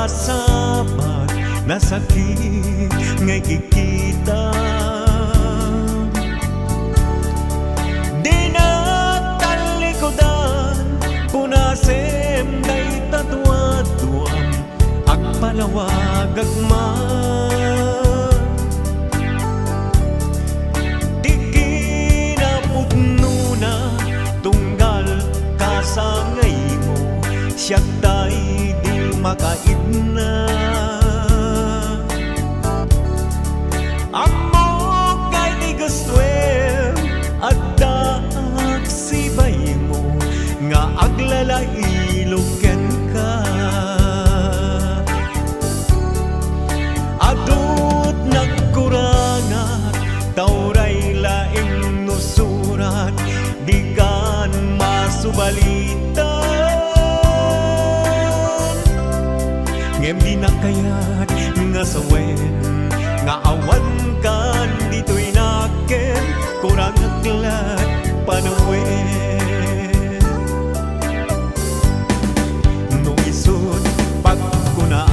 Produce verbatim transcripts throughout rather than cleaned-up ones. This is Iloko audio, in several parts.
Sabali, nasakit nga ikikita. Dinak talikudan, punasim dayta duaduam, agpalawagak man. Ti kinapudnona, tunggal kasangaymo, siak tay di makaidna. Ammok nga iti gustoem, addaak sibaymo nga aglalailo kenka. Adut nagkurangak, ta uray laeng no surat, dikan masubalitan. Ngem dinak kayat nga sawen nga awankan ditoy nakem, kurangak lat panawen. No isut' pagkunaam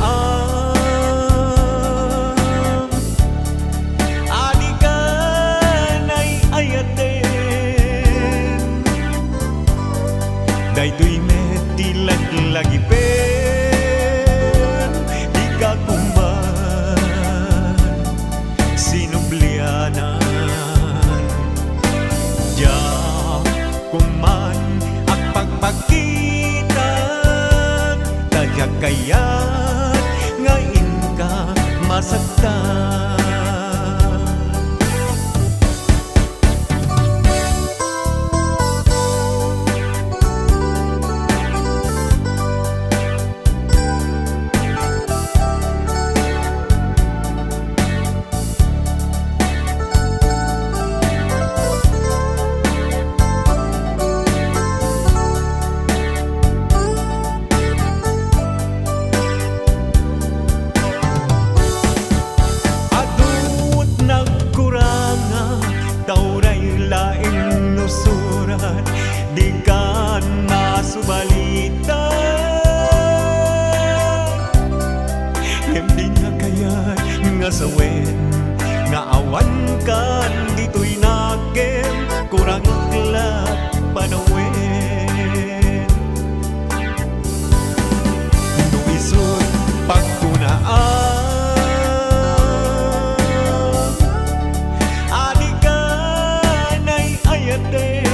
a dika nay-ayaten, daytoy met ti laglagipem, dika koma sinublianan. Diak koma agpakpakitan, ta diak kayat nga inka masaktan. Adut nagkurangak, ta uray laeng no surat, dikan masubalitan. Ngem dinak kayat nga sawen nga awankan ditoy nakem, kurangak lat panawen. No isut' pagkunaam a dika nay-ayaten,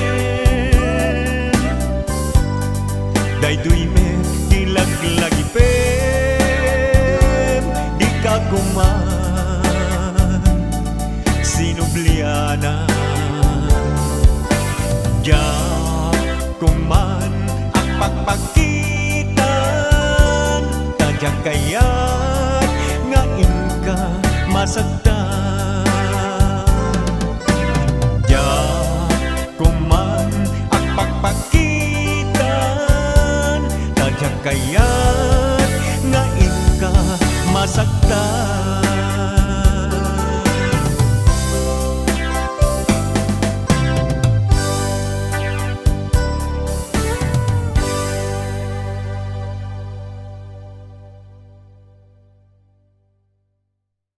daytoy met ti laglagipem, dika koma sinublianan. Diak koma agpakpakitan, ta diak kayat nga inka masaktan. Diak koma agpakpakitan, ta diak kayat nga inka masaktan.